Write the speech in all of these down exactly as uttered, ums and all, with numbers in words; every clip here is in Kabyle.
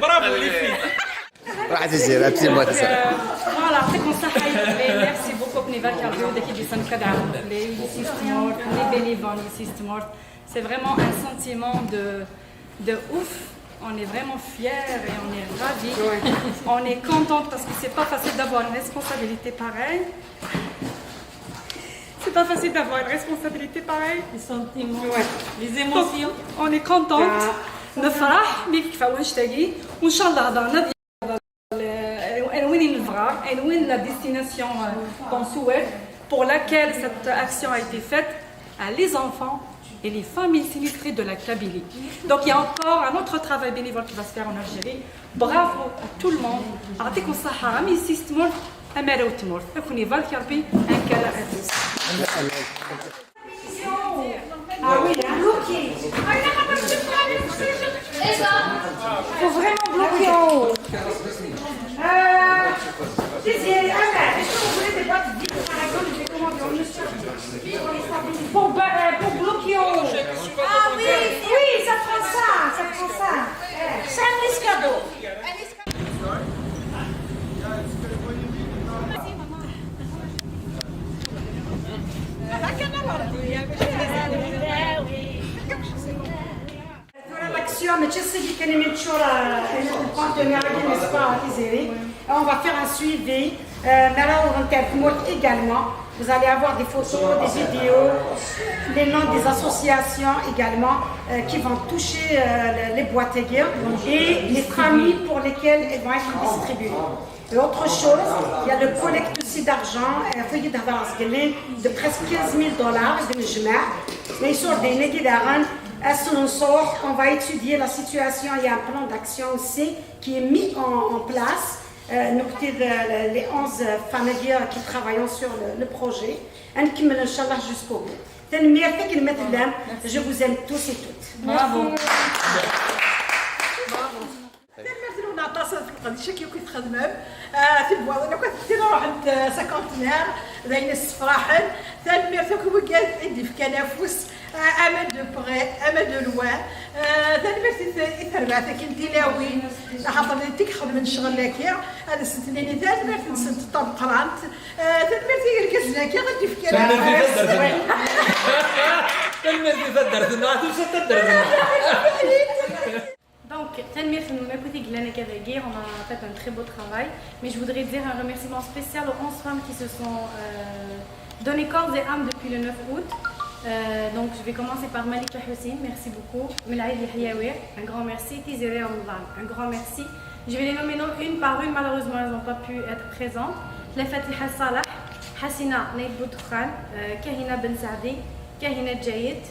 Bravo les filles. راح تجي، لا، بتي موت. Voilà, يعطيكم الصحة يا بني. Merci beaucoup, بني بركة، ربي يوديك يجي سنة كدعم. Les يسيستمور، les bénévoles يسيستمور. C'est vraiment un sentiment de, de ouf. On est vraiment fiers et on est ravis. On est contente parce que c'est pas facile d'avoir une responsabilité pareille. C'est pas facile d'avoir une responsabilité pareille. Les sentiments, les émotions. Donc, on est contente. نفرح ملي كيف واش تاقي. وان شاء الله هضرنا ديال وين نبغى، وين la destination qu'on souhaite, pour laquelle cette action a été faite, à les enfants et les familles sinistrées de la Kabylie. Donc il y a encore un autre travail bénévole qui va se faire en Algérie. Bravo à tout le monde. يعطيكم الصحة. Ramis يسيستمور، أمارة وتمور. يكون يبارك ربي. Un câlin à tous. Ah oui, hein. Faut vraiment bloquer en haut. Euh, Désirs, ah, est-ce que vous voulez des boîtes vides, par exemple, je vais commander en Australie, pour les stabiliser. Pour, ba- euh, pour bloquer en haut. Ah oui, oui, ça prend ça, ça prend ça. C'est un risque à dos. Tura l'action, mačči seg kan imi neččur, euh, le partenaire, n'est-ce pas, Tiziri. On va faire un suivi. Euh, mi ara awḍent ar tmurt également. Vous allez avoir des photos, des vidéos, les noms des associations également, euh, qui vont toucher, euh, le- les boîtes à guerre et les familles pour lesquelles elles vont être distribuées. Et autre chose, il y a le collecte aussi d'argent, euh, في يد هضرة قال لي, de presque quinze mille dollars, de نجمع. Mais sur des نقي داغن, أصل نصوح, on va étudier la situation, il y a un plan d'action aussi qui est mis en, en place. Euh, نكتب, euh, les onze familles qui travaillent sur le, le projet. نكمل إن شاء الله jusqu'au bout. Tanemmirt akken ma tellam, je vous aime tous et toutes. Bravo. Tanemmirt-nwen aṭas ɣef leqdic-agi akk i txedmem. Ah, tibwaḍin akk ad ttili ruḥent, ah, cinquantenaire, d ayen issefraḥen. Tanemmirt akk i wigad i d-ifkan afus, ah, ama de près, ama de loin. Ah, tanemmirt i t- i terbaɛt-agi n tilawin, axaṭer d nitni i ixedmen ccɣel-agi, ad asent-nini tanemmirt-nsent d tameqqrant. Ah, tanemmirt i yergazen-agi i d-ifkan afus. Tanemmirt i taddart-nneɣ. Tanemmirt i taddart-nneɣ, tusa taddart-nneɣ. Donc, tanemmirt-nwen akk i yellan akka dagi, on a fait un très beau travail, mais je voudrais dire un remerciement spécial aux onze femmes qui se sont, euh, données corps et âme depuis le neuf août. Euh, donc, je vais commencer par Malika Hussein, merci beaucoup. Melaïd Yahyaoui, un grand merci. Tiziri Ramadan, un grand merci. Je vais les nommer non, une par une, malheureusement, elles n'ont pas pu être présentes. Fatiha Salah, Hassina Naïd Boudkhan, euh, Kahina Ben Saadi, Kahina Jayed,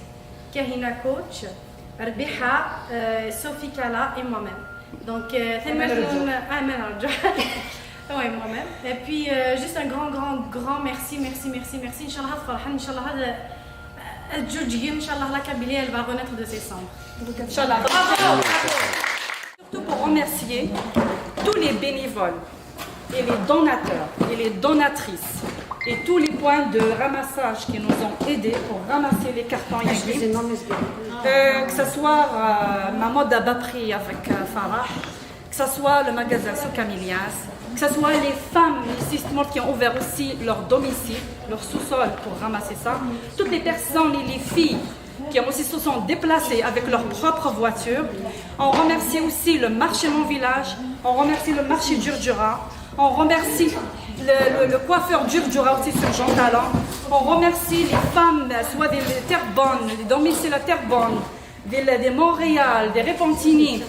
Kahina Coach, Rabiha, euh, Sophie Kala et moi-même. Donc, euh, Amal Rjoh. Ah, Amal Rjoh. Oui, moi-même. Et puis, euh, juste un grand, grand, grand merci, merci, merci, merci. Inch'Allah, فرحان. Inch'Allah, هذا الجوج, Inch'Allah, la Kabylie, elle va renaître de ses cendres. Inch'Allah. Bravo, bravo. Surtout pour remercier tous les bénévoles et les donateurs et les donatrices et tous les points de ramassage qui nous ont aidés pour ramasser les cartons ياكي. Euh, que ce soit, euh, Mahmoud à bas prix avec, euh, Farah, que ce soit le magasin Souk Amilias, que ce soit les femmes, les sisters qui ont ouvert aussi leur domicile, leur sous-sol pour ramasser ça, toutes les personnes et les filles qui aussi se sont déplacées avec leur propre voiture. On remercie aussi le marché Mon Village, on remercie le marché Djurdjura, on remercie le, le- le coiffeur Djurdjura aussi sur Jean Talon. On remercie les femmes, soit des, des Terrebonne, les domiciles à Terrebonne, des, des Montréal, des Repentigny,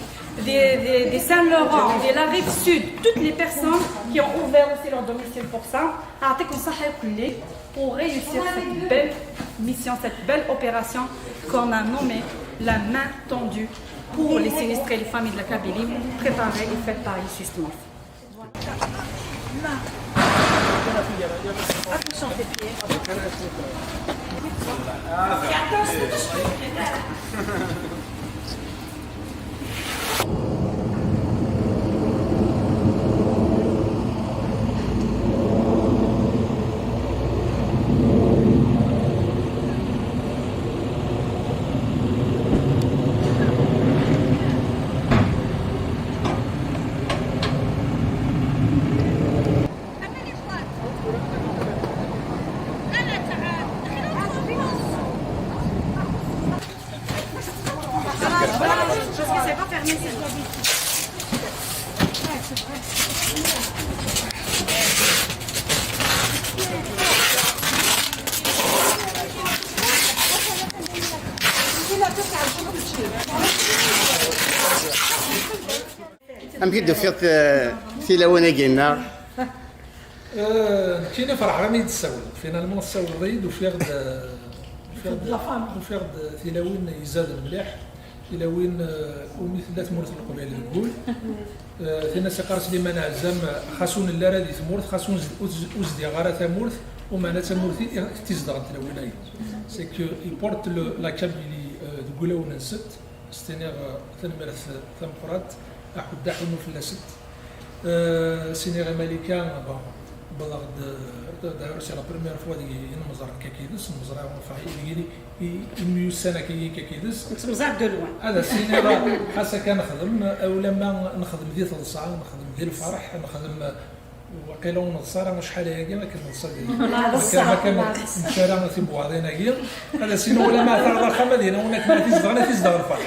des, des- des Saint-Laurent, de la Rive-Sud, toutes les personnes qui ont ouvert aussi leur domicile pour ça. يعطيكم الصحة الكل. Pour réussir cette belle mission, cette belle opération qu'on a nommée la main tendue pour les sinistrés et les familles de la Kabylie, préparée et faite par Isis Morse. Amek i d-tufiḍ, eh, tilawin-agi-nneɣ? Eh, nekkini ferḥeɣ imi i d-tessawleḍ. Finalement, tessawleḍ-iyi-d, ufiɣ-d, eh, ufiɣ-d, ufiɣ-d tilawin izaden mliḥ, tilawin, eh, umi tella tmurt n Leqbayel deg wul. Eh, tin as iqqar Sliman Ɛezzam, xas ur nelli ara di tmurt, xas ur nez-, ur tez-, ur zdiɣeɣ ara tamurt, umeɛna d tamurt i, i tizdeɣen tlawin-agi. C'est que i porte le, la Kabylie, eh, deg wulawen-nsent. S-tiniɣ, eh, tanemmirt tameqqrant, aḥuddu aḥunnu fell-asent. Eh, s-iniɣ i Malika, bon, wwḍeɣ-d, eh, d, d, c'est la première fois deg i nemmẓer akka yid-s, nemmẓer, enfin, deg i, i, i myussan akka yid-s. Nettemẓar de loin. Ad as-iniɣ, xas akka nexdem, eh, ulamma nexdem di teḍsa, nexdem di lferḥ, nexdem, eh, waqila ur neḍsa ara acḥal ayagi akken neḍsa di, akken, akken nečča ara tibwaḍin-agi. Ad as-iniɣ ulamma ata ɣer axxam ad yini win akken ara t-izedɣen, ad t-izdeɣ lferḥ.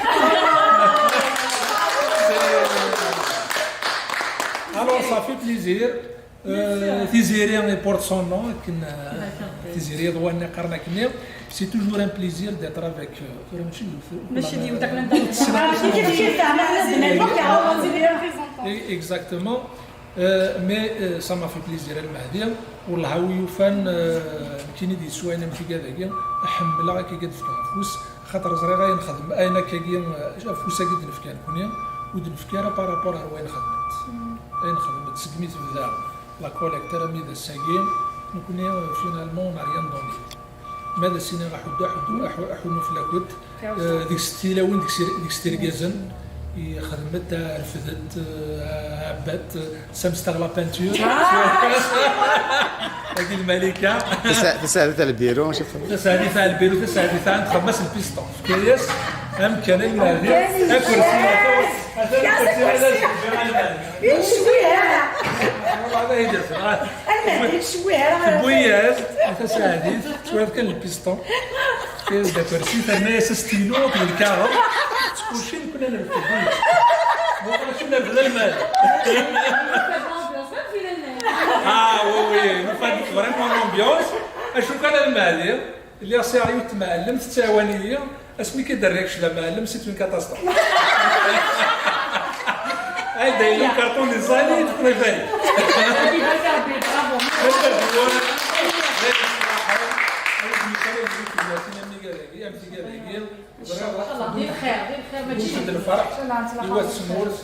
Alors, ça fait plaisir. Euh, Tiziri i porte son nom, akken, euh, Tiziri iḍwan qqaren akkenni. C'est toujours un plaisir d'être avec, euh, tura mačči d yiwet, mačči d yiwet, aql-aɣ d Exactement. Euh, mais, euh, ça m'a fait plaisir, a Lmehdi. Wellah, a wi yufan, euh, nekkini d-yeswayen am tigad-agi, ḥemmleɣ akka ad d-fkeɣ afus, xaṭer ẓriɣ ayen xedm-, ayen akkagi, euh, afus-agi d-nefka nekni, ur d-nefki ara par rapport ar wayen xedment. Ayen xedment segmi tebda la collecte armi d ass-agi, nekni, euh, finalement, on n'a rien donné. Ma d as-iniɣ aḥuddu, aḥuddu, aḥu-, aḥunnu fell-akent. Euh, deg-s tilawin, deg-s, deg-s tirgazen, i xedmet, refdet, euh, ɛebbat, euh, samset ɣer la peinture. Agi Lmalika. Tasa-, tasaɛdit ar lbiru, mačči f-, tasaɛdit ar lbiru, tasaɛdit ar nexdem-as lpiston. Tefka-yas amkan a Lmehdi, akersi, ata, ata akersi, ata akersi. Ur yettcewwil ara. Wallah, d ayen d-, a Lmehdi, ur yettcewwil ara. Tewwi-yas tasaɛdit, twalaḍ kan lpiston. Tefka-yas-d akersi, terna-yas astilu akked lkaɣeḍ. S kulci nekni ad nerfed. Muqel acu nerfed a Lmehdi. Ah, oui, oui, nufa-d vraiment l'ambiance. Acu kan a Lmehdi, lliɣ sɛiɣ yiwet tmɛellemt tettɛawan-iyi. Asmi k-id-rriɣ kečč d amɛellem, c'est une catastrophe. Ay, d ayen ukarṭun iẓali, teqrib ay. Bravo. Am tigad-agi, am tigad-agi. Inchallah, di lxir, di lxir, mačči d lferḥ. Inchallah, i wat tmurt,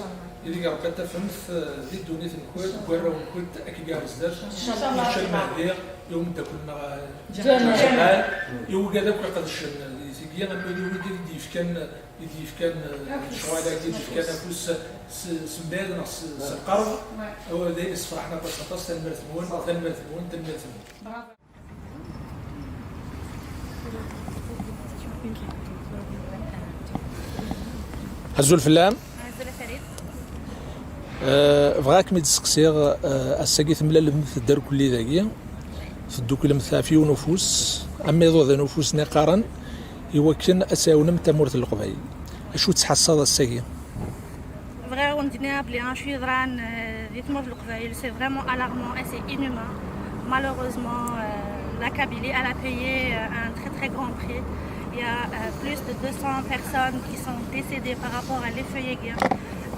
ideg Rebbi ad tafemt, eh, di ddunit-nkent, deg warraw-nkent, akken gar zdat. Inchallah. Inchallah Lmehdi, i umeddakel-nneɣ, eh, Ǧamal. Ǧamal, i wigad akk iqedcen, eh, di tigi, am wigi i d-yefkan, i d-yefkan, eh, ccɣel-agi, i d-yefkan afus s, s, s mebɛid neɣ s, s lqerb. Ouais. Awa, d ayen yessefraḥen aṭas, aṭas. Tanemmirt-nwen, tanemmirt-nwen, tanemmirt-nwen. Bravo. Azul fell-am. Azul a Farid. Eh, bɣiɣ ad kem-id-sseqsiɣ, eh, ass-agi temlalem teddarkuli dagi, tedduklemt ɣef yiwen ufus, am iḍudan ufus-nni qqaren, i wakken ad tɛawnem tamurt n Leqbayel. Acu tettḥassaḍ ass-agi? Bɣiɣ ad wen-d-iniɣ belli acu yeḍran, euh, di tmurt n Leqbayel, c'est vraiment alarmant et c'est inhumain. Malheureusement, euh, la Kabylie, elle a payé, euh, un très, très grand prix. Il y a, euh, plus de deux cents personnes qui sont décédées par rapport à les feux.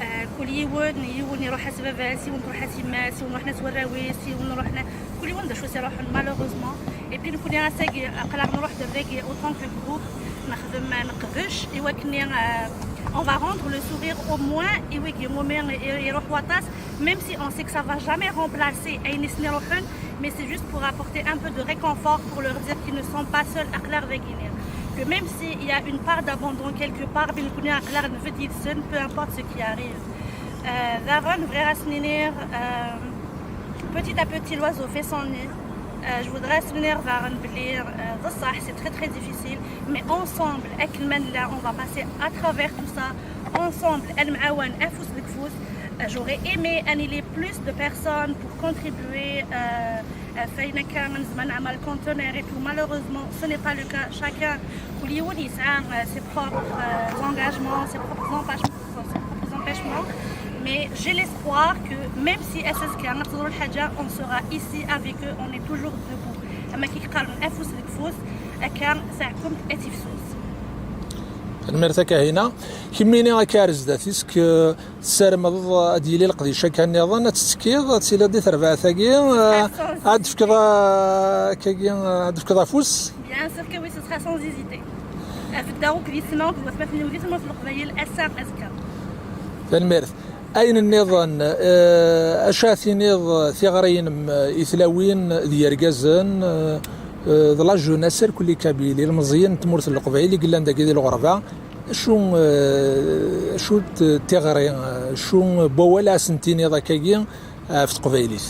Euh, kul yiwen, yiwen iruḥ-as baba-s, yiwen truḥ-as yemma-s, yiwen ruḥen-as warraw-is, yiwen ruḥen, kul yiwen d acu s-iruḥen, malheureusement. Et puis, nekni ass-agi, aql-aɣ nruḥ-d ar dagi autant que groupe, nexdem, neqdec, i wakken, euh, on va rendre le sourire au moins i wigi umi i, iruḥ waṭas, même si on sait que ça va jamais remplacer ayen i sen-iruḥen, mais c'est juste pour apporter un peu de réconfort, pour leur dire qu'ils ne sont pas seuls, aql-aɣ dagini. Que même s'il y a une part d'abandon quelque part, mais nekni aql-aɣ nbedd yid-sen, peu importe ce qui arrive. Euh, daɣen, bɣiɣ ad sen-iniɣ, euh, petit à petit, l'oiseau fait son nid. Euh, je voudrais souligner daɣen belli, euh, d ṣṣeḥ, c'est très, très difficile, mais ensemble, akken ma nella, on va passer à travers tout ça. Ensemble, ad nemɛawan afus deg ufus. Euh, j'aurais aimé annihiler plus de personnes pour contribuer, euh, euh, ɣef wayen akka nezmer ad nɛmel conteneurs et tout. Malheureusement, ce n'est pas le cas. Chacun, kul yiwen yesɛa, euh, ses propres, euh, engagements, ses propres engagements, ses propres Franchement, mais j'ai l'espoir que même si S S K غتضرو الحاجة, on sera ici avec eux, on est toujours debout. أما كي يقال من أفوس لكفوس, أكا ساعكم أتفسوس. Tanemmirt a Kahina. Kemmini akka ar zdat, est-ce que tessarmeḍ ad yili leqdic akka nniḍen, ad tettekkiḍ, ad tiliḍ di terbaɛt-agi, eh, ad d-tefkeḍ, eh, akkagi, eh, ad d-tefkeḍ afus? Bien sûr que oui, ce sera sans hésiter. Af ddaw di tmawt, d watmaten-iw di tmurt n Leqbayel, ass-a, azekka. Tanemmirt. Ayen nniḍen, eh, acu ara tiniḍ tiɣri-inem i tlawin d yergazen, eh, eh, d la jeunesse irkelli kabyle, ilmeẓyen n tmurt n Leqbayel i yellan dagi di lɣerba, acu, eh, acu d tiɣri, acu n wawal ara sen-tiniḍ akkagi ɣef teqbaylit?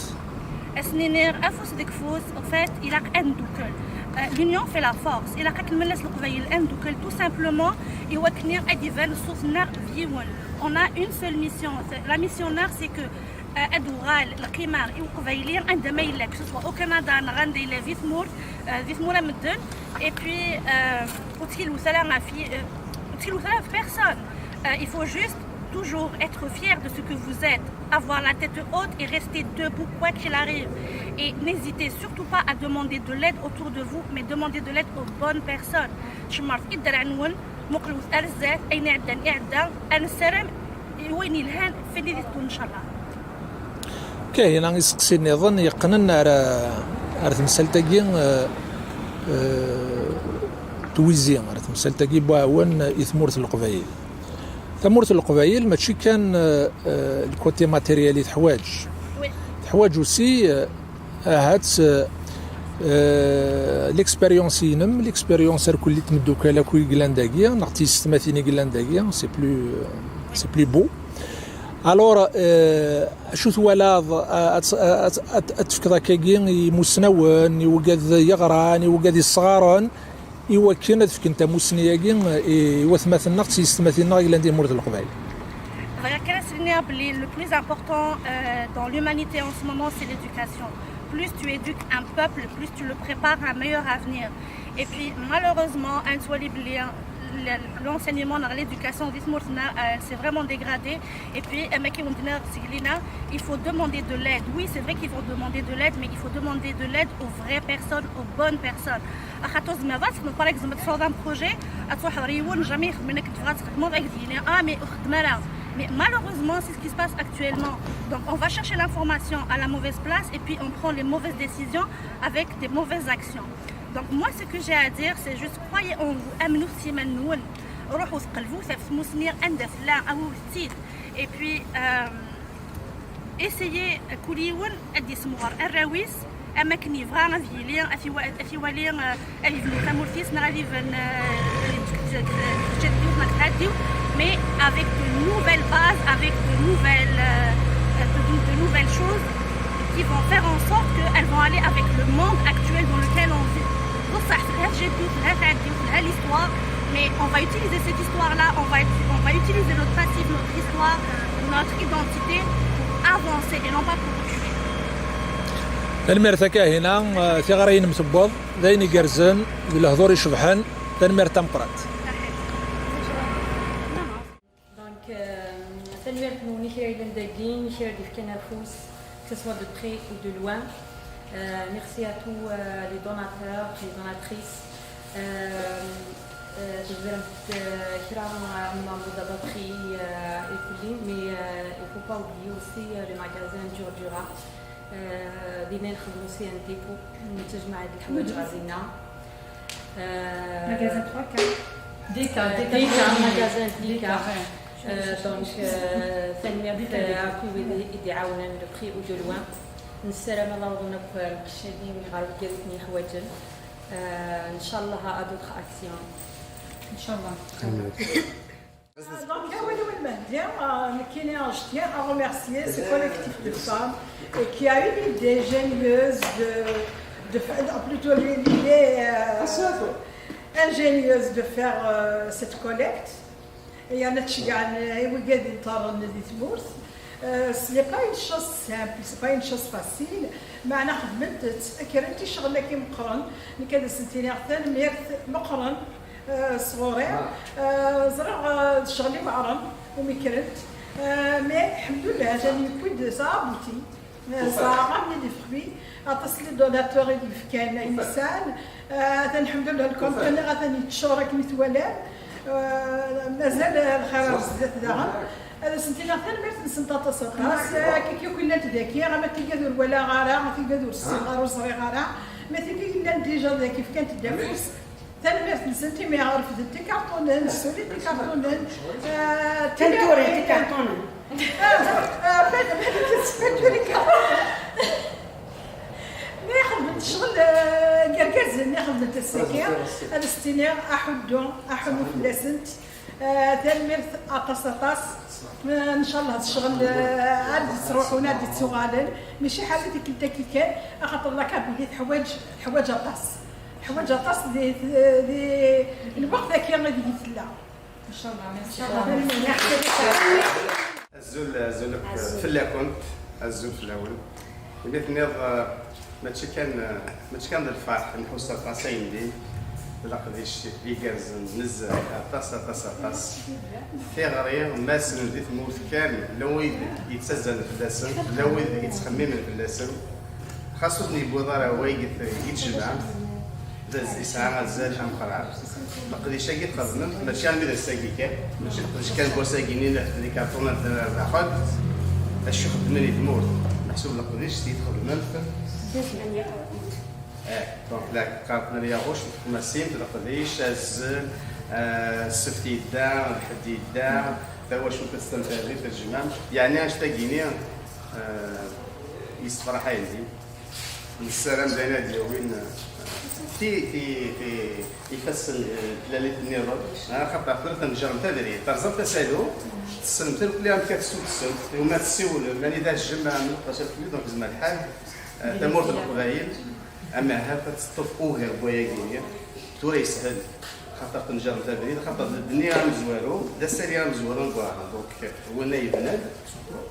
Ad sen-iniɣ afus deg ufus, en fait, ilaq ad ndukkel. Euh, l'union fait la force. Ilaq ad nmelles Leqbayel ad ndukkel, tout simplement, i wakken ad d-iban ṣṣut-nneɣ d yiwen. On a une seule mission. La mission-nneɣ, c'est que, euh, ad uɣal lqima i uqbayli anda ma yella, que ce soit au Canada neɣ anda yella di tmurt, euh, di tmura medden. Et puis, euh, ur ttkilet ara ɣef, euh, ur ttkilet ara ɣef personne. Euh, il faut juste toujours être fier de ce que vous êtes, avoir la tête haute et rester debout quoi qu'il arrive. Et n'hésitez surtout pas à demander de l'aide autour de vous, mais demandez de l'aide aux bonnes personnes. Cemmṛet i ddreɛ-nwen, muqlet ar zdat, ayen iɛeddan iɛedda, ad nessaram i wayen yelhan, fini di ddunit, ncallah. Kahina, iseqsi nniḍen yeqqnen ar, ar temsalt-agi, eh, eh, twizi, ar temsalt-agi n uɛawen i tmurt n Leqbayel. Tamurt n Leqbayel mačči kan, eh, eh, le côté matériel i teḥwaǧ. Oui. Teḥwaǧ aussi, eh, ahat, eh, eh, l'expérience-inem, l'expérience irkelli n tmeddukal akk i yellan dagi, neɣ tiyessetmatin i yellan dagi, c'est plus, c'est plus beau. Alors, eh, acu twalaḍ, eh, ad, ad, ad, ad tefkeḍ akkagi i imusnawen, i wigad yeɣran, i wigad yesɣaren, i wakken ad fken tamusni-agi i, i watmaten-nneɣ d tiyessetmatin-nneɣ i yellan di tmurt n Leqbayel? Bɣiɣ kan ad s-iniɣ belli le plus important, euh, dans l'humanité en ce moment, c'est l'éducation. Plus tu éduques un peuple, plus tu le prépares à un meilleur avenir. Et puis, malheureusement, ad nettwali belli l-, l'enseignement, l'éducation di tmurt-nneɣ, euh, c'est vraiment dégradé. Et puis, am akken i wen-d-nniɣ seg lina, il faut demander de l'aide. Oui, c'est vrai qu'il faut demander de l'aide, mais il faut demander de l'aide aux vraies personnes, aux bonnes personnes. Axaṭer tzemreḍ ad txedmeḍ, par exemple, ad tesɛuḍ un projet, ad truḥeḍ ɣer yiwen, jamais yexdem akken tebɣa ad txedmeḍ, ad k-d-yini, ah, mais ur xeddem ara. Mais malheureusement, c'est ce qui se passe actuellement. Donc, on va chercher l'information à la mauvaise place et puis on prend les mauvaises décisions avec des mauvaises actions. Donc, moi, ce que j'ai à dire, c'est juste croyez en vous, aminet s yiman-nwen, ruḥet qellbet ɣef tmussni anda tella, awit-tt-id. Et puis, euh, essayez, kul yiwen ad d-isemɣer arraw-is, am akken yebɣa ad yili, ad t-iwa-, ad t-iwali, eh, ad yebnu tamurt-is, neɣ ad iban, eh, d-, d-, d-, d-, d-, neɣ d-, mais avec de nouvelles bases, avec de nouvelles, euh, de, de, de nouvelles choses qui vont faire en sorte qu'elles vont aller avec le monde actuel dans lequel on vit. بصح في هاد الجديد، في هاد الجديد، في هاد l'histoire, mais on va utiliser cette histoire-là, on va, on va utiliser notre passif, notre histoire, notre identité pour avancer et non pas pour reculer. Tanemmirt a Kahina, eh, tiɣri-inem tewweḍ, d ayen igerrzen, d lehdur icebḥen. Tanemmirt tameqqrant. Donc, euh, tanemmirt-nwen i kra yellan dagi, i kra d-yefkan afus, que ce soit de près ou de loin. Euh, merci à tous, euh, les donateurs, les donatrices. Euh, euh, tezremt, euh, kra, euh, n l'ordre de prix, euh, irkelli, mais, euh, il faut pas oublier aussi, euh, le magasin Durdura. Euh, dinna nxeddmu aussi un dépôt, nettejmaɛ-d lḥwayeǧ ɣer dinna. Magasin trois K. D K, D K, magasin D K. Euh, donc, euh, tanemmirt, euh, akk i wid i d-iɛawnen de près ou de loin. Nessaram ad awḍen akk lqecc-agi ɣer wigad i ten-yeḥwaǧen. Euh, ncallah à d'autres actions. Ncallah. Donc, Awel Welmehdi, euh, nekkini, je tiens à remercier ce collectif de femmes et qui a eu l'idée génieuse de, de faire, plutôt l'idée, euh, ingénieuse de faire, euh, cette collecte. Et أنا تشجعني وقاعد ينطرن دي تمورت. Euh, ce n'est pas une chose simple, c'est pas une chose facile. Mais أنا خدمت كرنتي شغل كي مقرن، نكاد سنتيني عثان ميرت مقرن. آه، صغوري. آه، زرع، آه، شغلي معرم وميكرنت. Euh, mais, alḥemdullah, atan yewwi-d s abouti. Ẓẓaɣ am les fruits, aṭas n les donateurs i d-yefkan ayen yesɛan. Ah, atan, alḥemdullah, le conteneur atan yettcur akken i twalam. Ah, mazal lxir ar zdat daɣen. Ad asent-iniɣ tanemmirt-nsent aṭas, aṭas. Ah, kiki akk llant daki, ama tigad ur walaɣ ara, tigad ur ssineɣ ara, ur ẓriɣ ara. Ma tigi yellan déjà daki, fkant-d afus. Tanemmirt-nsent imi refdent ikarṭunen, ssullint ikarṭunen. Ah, Tanturin, tikarṭunin. Ah, ah, ma xedment ccɣel, ah, n yergazen i xedment ass-agi, ad as-tiniɣ aḥuddu, aḥunnu fell-asent. Ah, tanemmirt aṭas, aṭas. Ah, ncallah d ccɣel, ah, ad d-ttruḥun, ad d-ttuɣalen. Mačči ḥala tikkelt akka kan, axaṭer la Kabylie teḥwaǧ, teḥwaǧ aṭas. Teḥwaǧ aṭas di, di lweqt-agi ideg tella. Ncallah, merci. Azul, azul akk fell-akent, azul fell-awen. Imi tenniḍ, eh, mačči kan, eh, mačči kan d lferḥ, nḥuss aṭas ayendin, d leqdic igerrzen nezzeh, aṭas, aṭas, aṭas. Tiɣri, massen di tmurt kan, llan wid yettazzalen fell-asen, llan wid yettxemmimen fell-asen. Xas ur ten-yewwiḍ ara wayeg t-, i tejmaɛemt, d az-, yesɛa azal ameqqran. Leqdic-agi txedmemt, mačči armi d ass-agi kan, mačči leqdic kan n wass-agi-nni, la tefdi karṭun ad d-nerr daxel, acu xeddmen i tmurt, meḥsub leqdic s i txedmemt. Eh, donc, la qqaren tmanya ɣuc, txemmasin, leqdic, azzel, eh, ssebt yedda, lḥedd yedda, tawacult ad testenfad, tejmaɛt. Yeɛni, anect-agi-nni, eh, yessefraḥ ayendin. Nessaram d ayen ad yawin, eh, ti, ti, ti, ifassen, eh, tlalit nniḍen, eh, xaṭer tura tneǧǧremt abrid, terẓamt asalu, tessnemt irkelli amek ad tessudsemt, iwumi ad tessiwlem, anida tjemɛem, nuqac ad fell-i, donc zma lḥal, eh, tamurt n Leqbayel, amahat ad teṭṭef ugar n wayagi-nni, tura yeshel. Xaṭer tenǧerremt abrid, xaṭer d ddnir amezwaru, d asali amezwaru n Wahran. Donc, winna yebnan,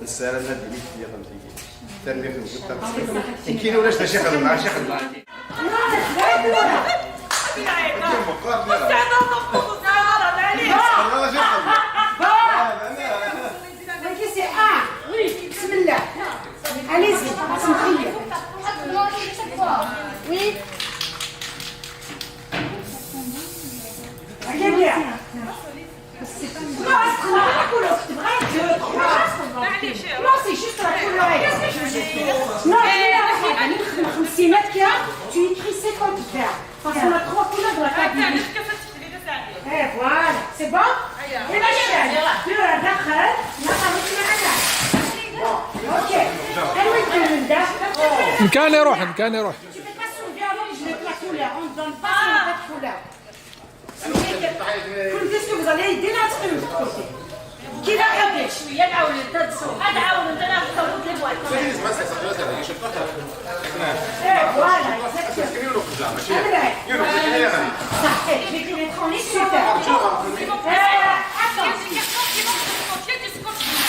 nessaram ad d-tili tefyiqt am tigi. Tanemmirt-nwen, tanemmirt. Nekkini ulac d acu i xedmeɣ, acu i xedmeɣ. Allez-y, سمحي لي. Oui. Regarde bien. Non, c'est juste la couleur. Non, c'est juste la couleur. Non, خمسين كيا, tu écris cinquante كيا. Parce qu'on a trois couleurs de la Kabylie. Eh, voilà, c'est bon. Et la chaîne, de la داخل, la partie معنا. Bon, ok. أنا وين كان من داخل؟ مكان يروح، مكان يروح. Tu peux pas soulever avant que je mette la couleur. On ne donne pas si on n'a pas de couleur. كنت تسكب عليه يدينا تقلب الكرسي. كي لا حبيت. شوية نعاود نتدسو. نعاود نتدسو. Eh, voilà, exactement. صحيح, je vais mettre en liste super. Euh, attends.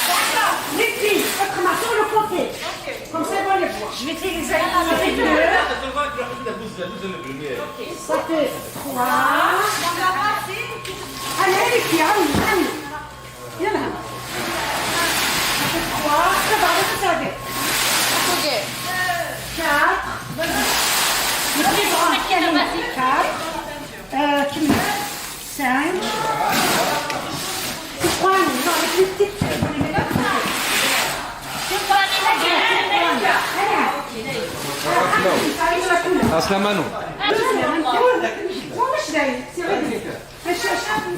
D'accord. Les filles, autrement, sur le côté. Comme ça, on les voit. Je vais essayer de les aligner. Ça fait trois. Allez, les filles, allez, allez. يلا. Ça fait trois. Ça va, ça va. Ok. Quatre. Le plus grand, quatre. Euh, كمل. Cinq. C'est trois, non, avec les petites. عسلامة. واش داير؟ C'est vrai.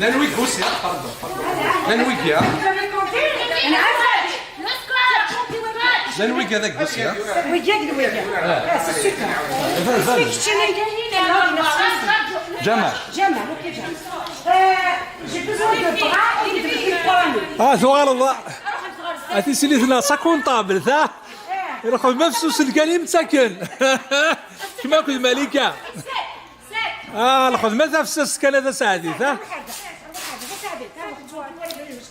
Llan wigi, قرب. Llan wigi, ها؟ Llan wigi هذاك بوسيا. وياك وياك. آه، c'est super. جمال. جمال، ok, جمال. Euh, j'ai besoin de bras et de pieds. اه، ثوال الله. اتي سليتنا ساكون طابل ثا. يروح ما في سوس الكريم ساكن. كما كنت مليكه. Ah, lxedma tafessast kan a taseɛdit, ha?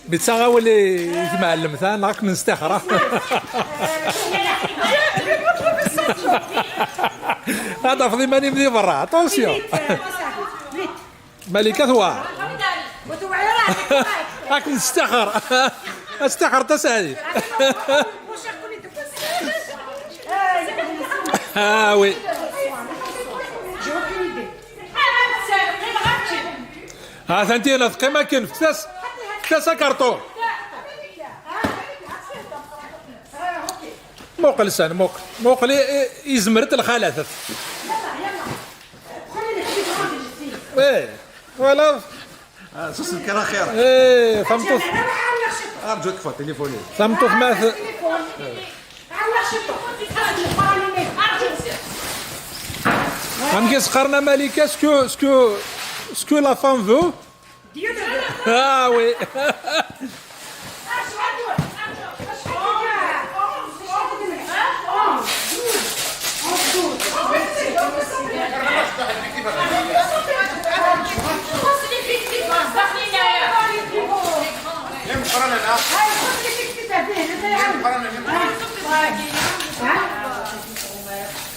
Mi ttaɣ awal i, i tmɛellemt, ha? Neɣ ad kem-nestixer, ha? Ad tafeḍ iman-im di berra, attention! Malika tewɛer. Ad kem-nestixer. Astaxer tasaɛdit. Ah oui. Ha tanti la teqqim akken, fket-as, fket-as akarṭun. Muqel san, muqel, muqel i, i, izmer-d lxalat. Eh, voilà. Ah, sus lkar axir. Eh, tameṭṭut. Arǧu ad kfuɣ tilifun-iw. Tameṭṭut ma t-, amek i s-qqaren a Malika, ce que, ce que, ce que la femme veut? Ah oui.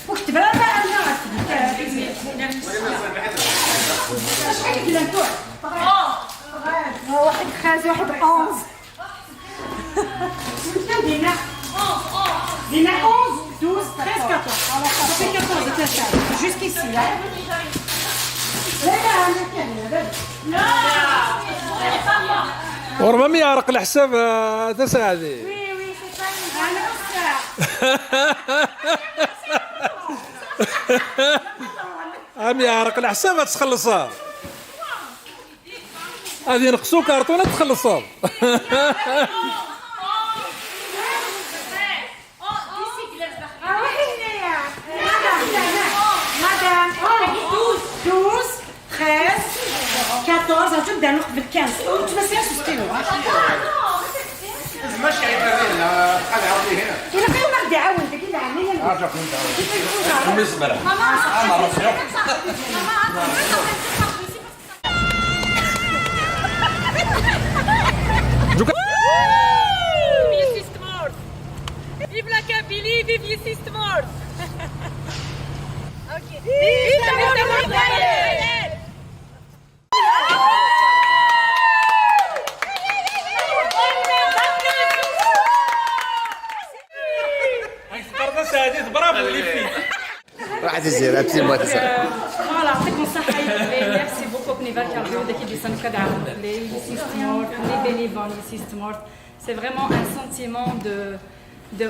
وكتب لها بقى أنا. شحال كيلو نتوع؟ واحد خاز، واحد أونز. دينا، دينا أونز، دوز، تريز، كاتورز. صافي كاتورز تاع شهر. جوسكيسي، ها؟ لا، لا، أنا كامل، لا. وربما يعرق الحساب، آه، تساعدي. وي، وي، سي با أنا أستاذ. أم يعرق الحساب تخلصها. غادي ينقصوا كرتونه تخلصوا. مدام، دوز، تريز، كاتورز، هاتو بدانا قبل كانز. وانت ما سيرش ستيلو. ماشي عيب علينا، بحال عاودي هنا. إلا كان غادي يعاون داك اللي عاملين. ارجع كنت عاود. كيف يكون؟ ماما، ماما، Vive Sismort! Vive la Kabylie, vive les Sismort! Ok. Vive la Kabylie! Bravo les filles. راح تجي، لا، بسي موت. Voilà, يعطيكم الصحة يا الدراري. Merci beaucoup, Nival Cardio, داك اللي سانو كدعم لي سيستمورت، لي بينيفون لي سيستمورت. C'est vraiment un sentiment de, de